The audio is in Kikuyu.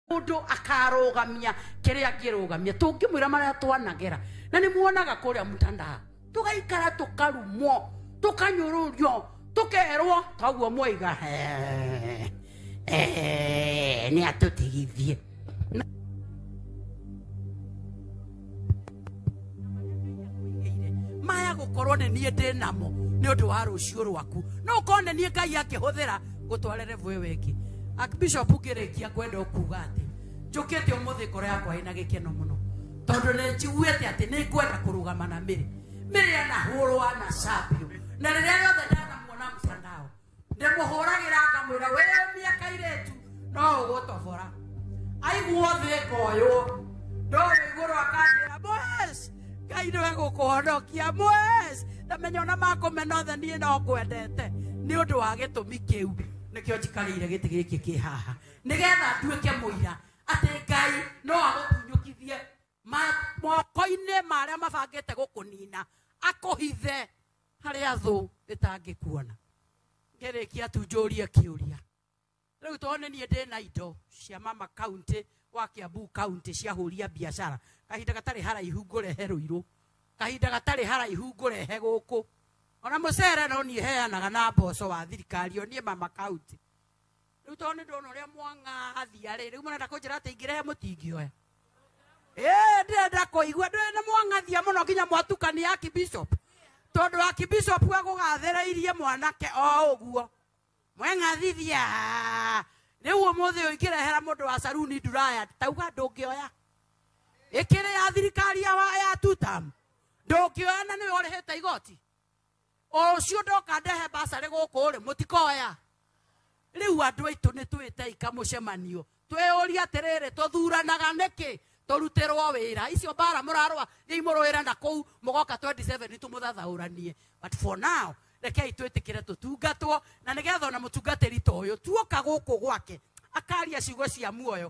Mũndũ akarũgamia kĩrĩa angĩrũgamia, tũngĩmwĩra marĩa twanagera, na nĩ muonaga kũrĩa mtandao, tũgaikara tũkarumwo, tũkanyũrũrio, tũkerwo toguo mwaiga nĩ atũtigithie. Maya gũkorwo nĩ niĩ ndĩ namo nĩ ũndũ wa rũciũ rwaku, no ũkorwo nĩ niĩ Ngai akĩhũthĩra gũtwarĩre bwe wengĩ. Archbishop, ngĩrĩkia ngwenda kuga atĩ njũkĩte ũmũthĩ ngoro yakwa ĩna gĩkeno mũno, tondũ nĩ njiguĩte atĩ nĩ ngwenda kũrũgama na Mĩrĩ. Mĩrĩ anahũrwo, anacambio, na rĩrĩa rĩothe ndanamuona mtandao ndĩmũhũragĩra ngamwĩra wĩ mĩaka irĩtu no ũgũtobora aiguo thĩ ngoywo ndũrĩ igũrũ, akanjĩra mwes Ngai nĩwe gũkũhonokia mwes ndamenya ona makũmena othe niĩ no ngwendete. Nĩ ũndũ wa gĩtũmi kĩu nĩkĩo njikarĩire gĩtĩ gĩkĩ kĩ haha, nĩgetha nduĩke mũira atĩ Ngai no agũtunyũkithie moko-inĩ marĩa mabangĩte gũkũnina, akũhithe harĩa thũ ĩtangĩkuona. Ngĩrĩkia tu njũrie kĩũria rĩu, tondũ nĩ niĩ ndĩ na indo cia mama county wa Kiambu County ciahũria biacara, kahinda gatarĩ haraihu ngũrehe Rũirũ, kahinda gatarĩ haraihu ngũrehe gũkũ ona mũcere no niĩ heanaga na mboco wa thirikari o niĩ mama county. Rĩu tondũ nĩ ndona ũrĩa mwang'athia rĩ, rĩu mũrenda kũnjĩra atĩ ingĩrehe mũtingĩoya? Ĩĩ, ndĩrenda kũigua ndũĩ nĩ mwang'athia mũno nginya mwatukania Archbishop, tondũ Archbishop egũgathĩrĩirie mwanake o ũguo mweng'athithia. Rĩu ũmũthĩ ũyũ ingĩrehera mũndũ wa saruni nduraya tauga ndũngĩoya, ĩkĩrĩ ya thirikari ya tutam ndũngĩoya, na nĩwe ũrĩhĩte igoti. Ũcio ndoka ndehe basarĩ gũkũ rĩ, mũtikoya. Rĩu andũ aitũ nĩ twĩte ikamũcemanio twĩyũrie atĩrĩrĩ, tũthuranaga nĩkĩ? Tũrutĩrwo wĩra icio mbara mũrarũa thiĩ mũrũĩre na kũu, mũgoka 27 tũmũthathaũranie. But for now rekei twĩtĩkĩre tũtungatwo, na nĩgetha ona mũtungatĩri ta ũyũ tuoka gũkũ gwake akaria ciugo cia muoyo.